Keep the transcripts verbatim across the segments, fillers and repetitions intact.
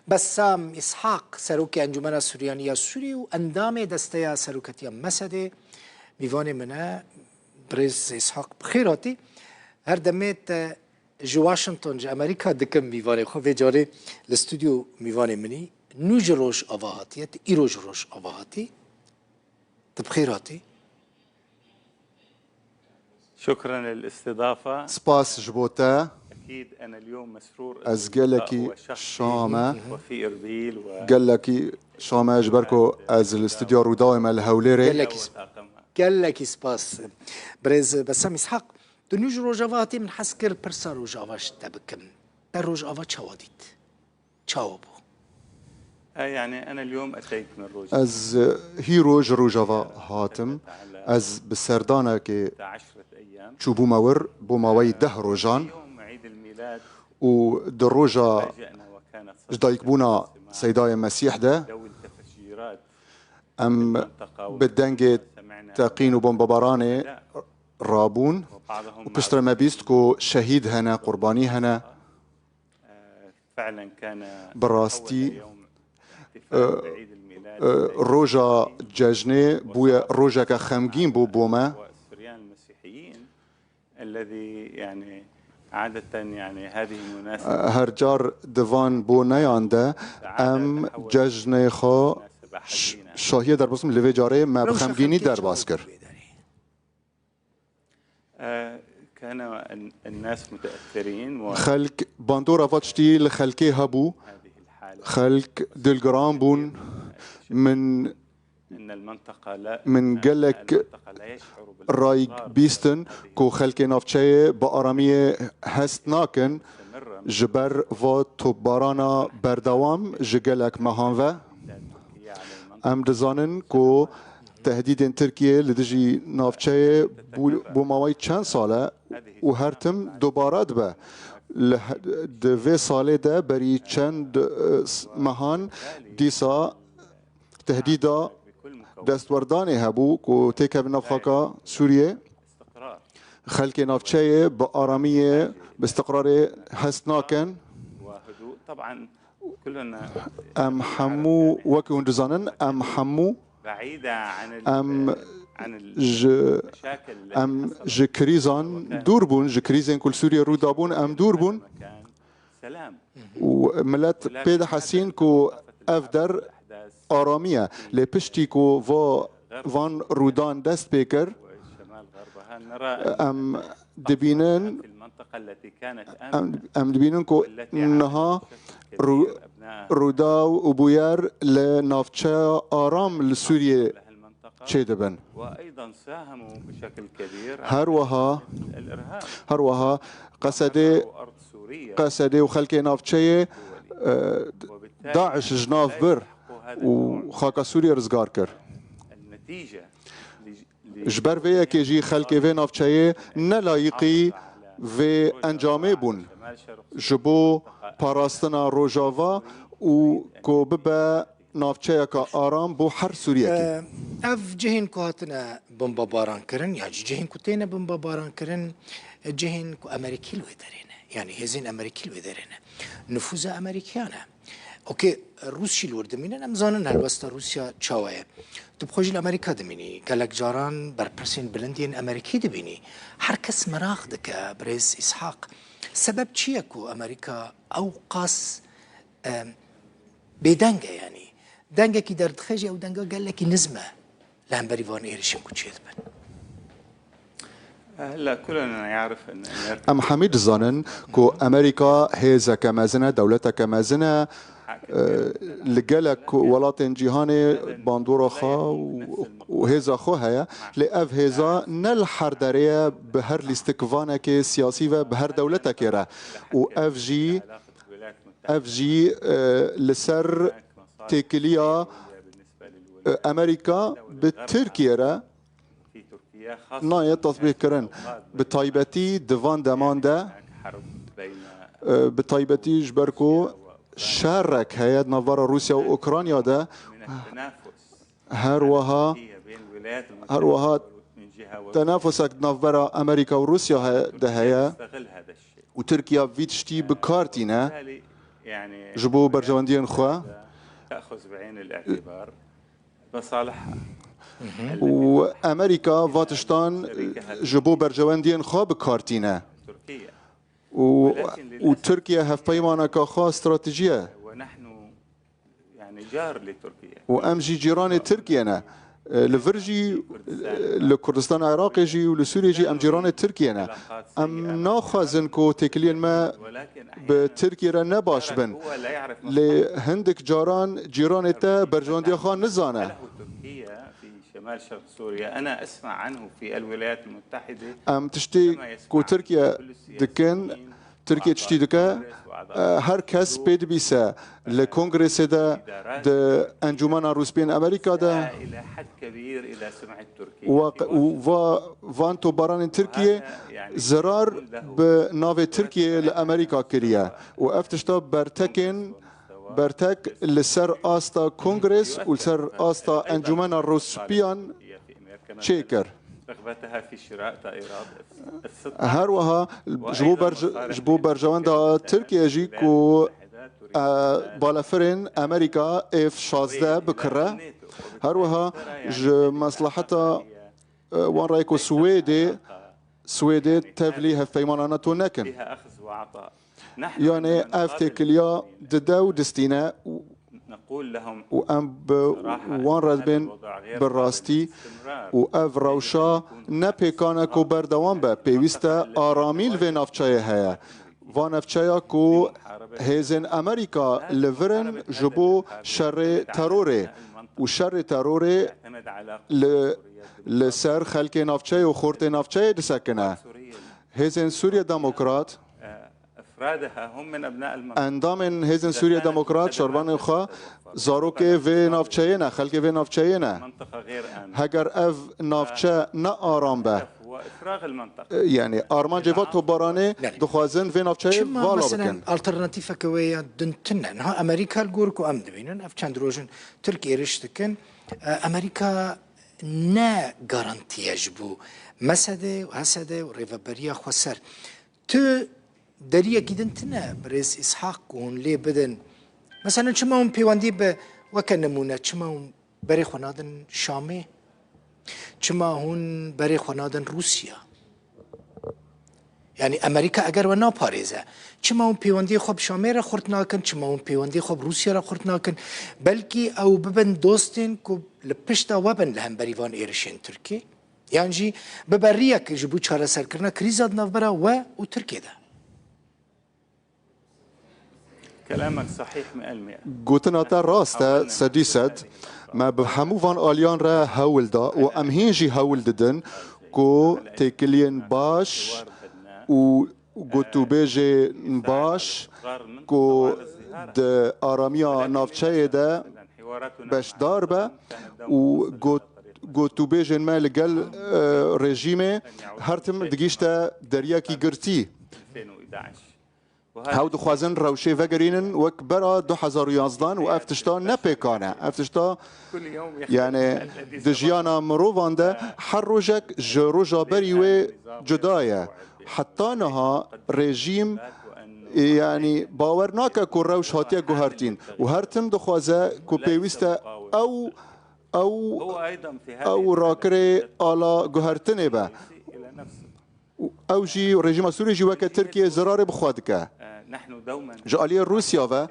Bessam Îshak, Serokê Encûmena Suryaniya Sûrî û endamê Desteya Seroketiya mesedê, mîvanê min e. Birêz Îshak, bi xêr hatî. Her demê te ji Washington, ji Amerîka dikim mîvanê xwe. Vê carê li stûdyo mîvanê min î. Nû ji Rojava hatiye, tu îro ji Rojava hatî. Tu bi xêr hatî. شكرا للاستضافة. Spas ji bo te. أكيد أنا اليوم مسرور Ez gelekî şam e. وفي إربيل و Gelekî şam e ji ber ku ez li stûdyo Rûdawê me li Hewlêrê. Gelekî, gelekî spas. Birêz Bessam Îshak, tu nû ji Rojava hatî, min hez kir pirsa Rojava ji te bikim. Te Rojava çawa dît? Çawa bû? آه، يعني أنا اليوم أتيت من روجا Ez hîro ji Rojava hatim. Ez bi serdanekê عشرة أيام çûbûme wir bo maweyî deh rojan يوم عيد الميلاد û di roja جئنا وكانت ji dayikbûna Seydayê Mesîh de ذوي التفجيرات em bi dengê teqîn û bombebaranê rabûn û piştre me bîst ku şehîd hene, qurbanî hene. آه، فعلا كان Bi rastî يوم احتفال بعيد الميلاد e, roja cejnê bûye rojeke xemgîn bû bo me. والسريان المسيحيين الذي يعني عادة يعني هذه المناسبة Her car di van boneyan de em cejnê xwe ş- şahiyê derbas, li vê carê me bi xemgînî derbas kir. آه، كان ال- الناس متأثرين و Xelk bandora va tiştî li xelkê hebû. هذه الحالة Xelk dilgiran bûn. Min المنطقة لا min gelek المنطقة لا يشعر بالانتصار rayîk bîstin ku xelkê navçeyê bi aramiyê hest nakin ji ber va topbarana berdewam ji gelek mehan ve. Em dizanin ku tehdîdên Tirkiyê li dijî navçeyê bû, bû mawey çend sal e û her tim dubare dibe. Li he- di vê salê de berî çend, e, s- mehan dîsa tehdîda destwerdanê hebû ku têkevin nav xaka Sûriyê. Xelkê navçeyê bi aramiyê, bi istiqrarê hest nakin. وهدوء طبعا كلنا Em hemû, wekî hûn dizanin, em hemû بعيدة عن ال- em عن ال- ji المشاكل التي em حصلت ji krîzan dûr bûn, ji krîzên ku li Sûriyê rû dabûn, em dûr bûn. مكان سلام Û milet pê dihesîn ku ev der aramî ye. Lê piştî ku va van rûdan dest pê kir, شمال غربها نرى em dibînin, في المنطقة التي كانت em, em dibînin ku niha rû- rûdaw û bûyer li navçeya aram li Sûriyê çêdibin. وأيضا ساهموا بشكل كبير Her wiha, الإرهاب her wiha Qesedê, وأرض سوريا Qesedê û xelkê navçeyê e, DAIŞ ji nav bir û xaka Sûriyê rizgar kir. النتيجة Ji ber vê yekê jî xelkê vê navçeyê ne layîqî vê encamê bûn. Ji bo parastina Rojava û ku bibe navçeyeka aram bo her Sûriyekî. Ev cihên ku hatine bombebaran kirin, ya jî cihên ku têne bombebaran kirin, cihên ku Amerîkî li wê derê ne. Yanî hêzên Amerîkî li wê derê ne. Nifûza Amerîkiyan e. Okê, Rûs jî li wir dimînin, em zanin helwesta Rûsya çawa ye. Tu bi xwe jî li Amerîka dimînî. Gelek caran berpirsên bilind yên Amerîkî dibînî. Her kes meraq dike, birêz Îshak. Sebeb çi ye ku Amerîka ew qas, em, bêdeng e yanî? Dengekî derdixe jî ew denga gelekî nizm e li hemberî van êrişên ku çêdibin. هلا كلنا يعرف أن أمريكا Em hemî dizanin ku Amerîka hêzeke mezin e, dewleteke mezin e. E, li gelek welatên cîhanê bandora xwe û, û hêza xwe heye. Lê ev hêza ne li her derê ye, bi her lîstikvanekê siyasî ve, bi her dewletekê re. Û ev jî, ev jî e, li ser têkiliya e, Amerîka bi Tirkiyê re nayê tetbîqkirin. Bi taybetî di van deman de, e, bi taybetî ji ber ku şerek heye di navbera Rûsya û Ukrayna de, her wiha, her wiha tenafusek di navbera Amerîka û Rûsya he-, de heye û Tirkiye vî tiştî bi kar tîne. ji bo berjewendiyên xwe. û Amerîka va tiştan ji bo berjewendiyên xwe bi kar tîne. Û, û Tirkiye hevpeymaneka xwe stratejî ye. û em jî cîranê Tirkiye ne. Li vir jî, li Kurdistana Iraqê jî û li Sûriyê jî em cîranê Tirkiye ne. Em naxwazin ku têkiliyên me bi Tirkiye re ne baş bin. Lê hindik caran cîranê te berjewendiya xwe nizane. Em tiştê ku Tirkiye dikin, Tirkiye tiştî dike, e, her kes pê dibîse li Kongresê de, di Encûmena Rûspiyên Amerîka de. Weq-, û va, van topbaranên Tirkiye zirar bi navê Tirkiye li Amerîka kiriye. Û ev tişta bertekên, bertek li ser asta Kongres û li ser asta Encûmena Rûspiyan çêkir. Her wiha ji bo berje-, ji bo berjewenda Tirkiye jî ku, e, balefirên Amerîka F şazdeh bikire, her wiha ji mesleheta, e, wan re ku Swêdê, Swêdê tevlî hevpeymana NATO nekin. Yanê ev têkiliya dide û distîne û û em bi wan re dibên bi rastî û ev rewşa ne pêkan e ku berdewam be. Pêwîst e aramî li vê navçeyê heye. Va navçeya ku hêzên Amerîka li vir in ji bo şerê terorê û şerê terorê li, li ser xelkê navçeyê û xortê navçeyê disekine. Hêzên Sûriye Demokrat Endamên Hêzên Sûriye Demokrat, şervanên xwe, zarokê vê navçeyê ne, xelkê vê navçeyê ne. Heger ev navçe ne aram be, e, yanî armancê va topbaranê dixwazin vê navçeyê vala bikin. Alternatîfeke wê ya din tune. Niha Amerîka li gor ku em dibînin, ev çend roj in Tirk êriş dikin. E, Amerîka ne garantiye ji bo Mesedê û Hesedê û rêveberiya xweser. Tu deriyekî din tine, birêz Îshak, ku hûn lê bidin? Mesela çima hûn pêwendî bi, weke nimûne, çima hûn berê xwe nadin Şamê? Çima hûn berê xwe nadin Rûsya? Yanî Amerîka eger we naparêze, çima hûn pêwendiyê xwe bi Şamê re xurt nakin? Çima hûn pêwendiyê xwe bi Rûsya re xurt nakin? Belkî ew bibin dostên ku li pişta we bin li hemberî van êrişên Tirkî? Yan jî bibe riyek ji bo çareserkirina krîza di navbera we û Tirkiyê de? Gotina te rast e, sedî sed. Me bi hemû van aliyan re hewl da û em hîn jî hewl didin ku têkiliyên baş û gotûbêjên baş ku di aramiya navçeyê de beşdar be û got-, gotûbêjên me li gel, e, rejîmê her tim digihîşte deriyekî girtî. Hew dixwazin rewşê vegerînin wek bera du hezar û yanzdan û ev tişta ne pêkan e. Ev tişta, yani, di jiyana mirovan de her rojek ji roja berî wê cuda ye. Heta niha rejîm, yani, bawer nake ku rewş hatiye guhertîn û her tim dixwaze ku pêwîst e ew, ew, ew rakirê ala guhertinê be. Û ew jî, rejîma Sûriyê jî weke Tirkiye zirarê bi xwe dike. Ji aliyê Rûsya ve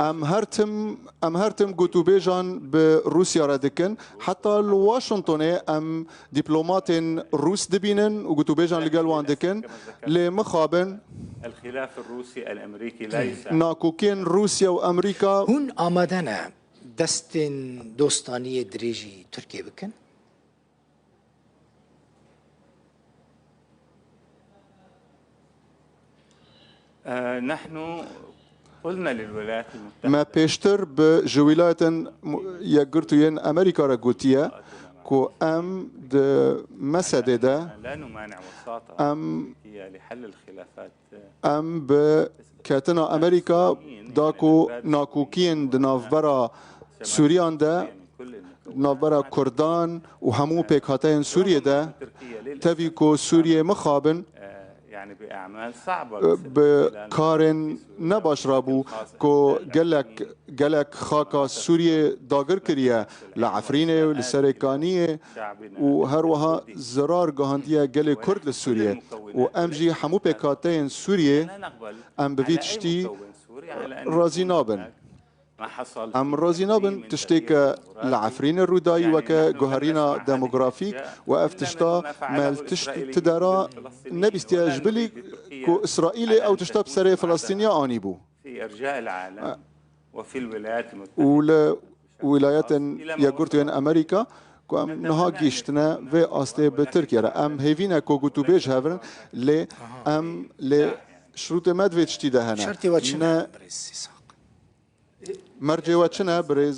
em her tim, em her tim gotûbêjan bi Rûsya re dikin. Heta li Washingtonê em dîplomatên Rûs dibînin û gotûbêjan li gel wan dikin. Lê mixabin nakokiyên Rûsya û Amerîka. Hûn amade ne destên dostaniyê dirêjî Tirkiyê bikin? Me pêştir bi ji Wîlayetên Mu-, Yekgirtû yên Amerîka re gotiye ku em di Mesedê de em, em bi ketina Amerîka da ku nakokiyên di navbera Sûriyan de, navbera Kurdan û hemû pêkhateyên Sûriyê de, tevî ku Sûriyê mixabin, bi karên ne baş rabû ku gelek, gelek xaka Sûriyê dagir kiriye, li Efrînê û li Serê Kaniyê û her wiha zirar gihandiye gelê Kurd li Sûriyê û em jî hemû pêkhateyên Sûriyê em bi vî tiştî razî nabin. Em razî nabin tiştê ke li Efrînê rûdayî weke guherîna demografîk û ev tişta me li tişt ti dera nebîstiye ji bilî ku Îsraîlê ew tişta bi serê Filistîniya anîbû. Û li Wîlayetên Yekgurtû yên Amerîka ku em niha gihîştine vê astê bi Tirkiye re. Em hêvî ne ku gotûbêj hev in, lê em lê şirûtê me di vê tiştî de hene. Şertê we çi ne, birêz Îshak? Mercê we çi ne, birêz?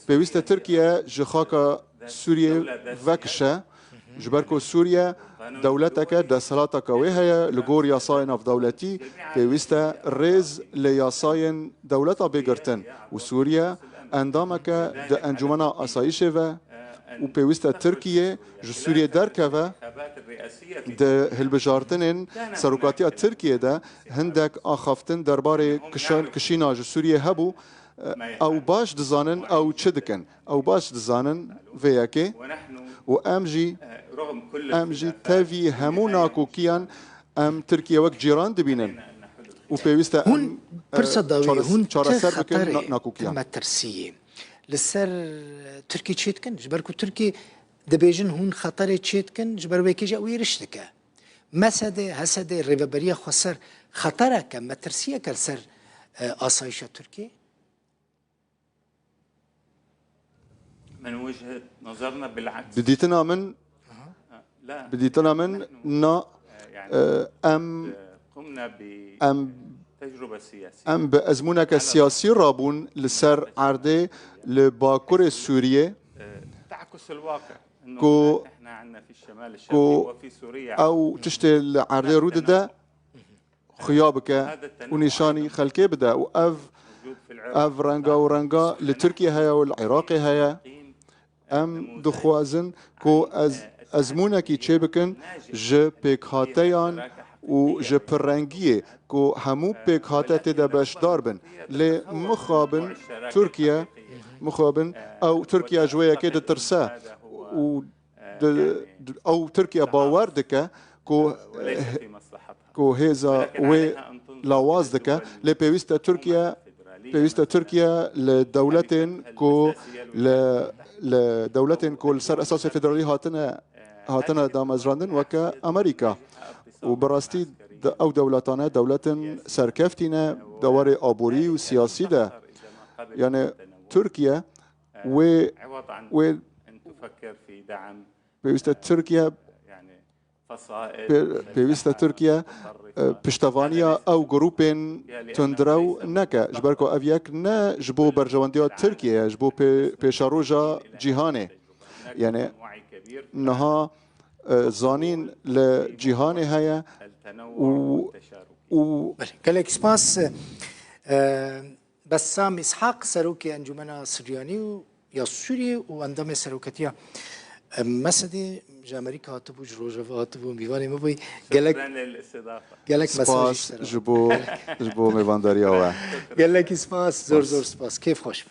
Pêwîst e Tirkiye ji xaka Sûriyê vekişe, ji ber ku Sûriye dewleteke, desthilateke wê heye, li gor yasayên navdewletî pêwîst e rêz li yasayên dewleta bê girtin û Sûriye endameke di Encûmena Asayîşê ve û pêwîst e Tirkiye ji Sûriyê derkeve. Di hilbijartinên serokatiya Tirkiyê de hindek axaftin derbarê kişan, kişîna ji Sûriyê hebû. Ew baş dizanin ew çi dikin. Ew baş dizanin vê yekê û em jî, em jî tevî hemû nakokiyan em Tirkiye wek cîran dibînin û pêwîst e Hûn em, e, pirsa dawî, çares-, hûn ti çareser bikin xeterê na-, nakokiyan. Metirsiyê li ser Tirkî çê dikin? Ji ber ku Tirkî dibêjin hûn xeterê çê dikin, ji ber wê kê jî ew êriş dike. Mesedê, Hesedê, Rêveberiya Xweser xetereke, metirsiyeke li ser, e, asayişa Tirkiyê? من وجهة نظرنا بالعكس. Bi dîtina min, لا. Bi dîtina min, na, يعني e, em, قمنا ب em, تجربة سياسية. Em bi ezmûneke siyasî rabûn li ser erdê li bakurê Sûriyê تعكس الواقع. إنه ku, إحنا عندنا في الشمال الشرقي ku وفي سوريا ew tiştê li erdê rû dide, xuya bike û nîşanî xelkê bide û ev, ev renga û renga li Tirkiye heye û li Iraqê heye. Em dixwazin ku ez, ezmûnekî çêbikin ji pêkhateyan û ji pirrengiyê ku hemû pêkhate tê de beşdar bin. Lê mixabin Tirkiye, mixabin ew Tirkiye ji wê yekê ditirse û di, di, ew Tirkiye bawer dike ku, ku hêza wê lawaz dike, lê pêwîst e Tirkiye, pêwîst e Tirkiye li dewletên ku li, li dewletên ku li ser esasê federalî hatine, hatine damezrandin weke Amerîka. Û bi rastî de ew dewletane dewletên serkeftî ne di warê aborî û siyasî de. Yani Tirkiye wê, wê pêwîst e Tirkiye, pê-, pêwîst e Tirkiye, e, piştevaniya ew grûpên tundrew neke, ji ber ku ev yek ne ji bo berjewendiya Tirkiye ye, ji bo pê-, pêşeroja cîhanê. Yani niha, e, zanîn li cîhanê heye û, û Belê, gelek spas. E, Bessam Îshak, Serokê Encûmena Siryanî û ya Sûriyê û endamê Seroketiya, e, Mesedê ji Amerîka hatibû, ji Rojava hatibû, mîvanê me bûyî. Gelek, gelek mesaj ji te re. Spas ji bo, ji bo mêvandariya we. Gelekî spas, zor, zor spas. Kêf xweş.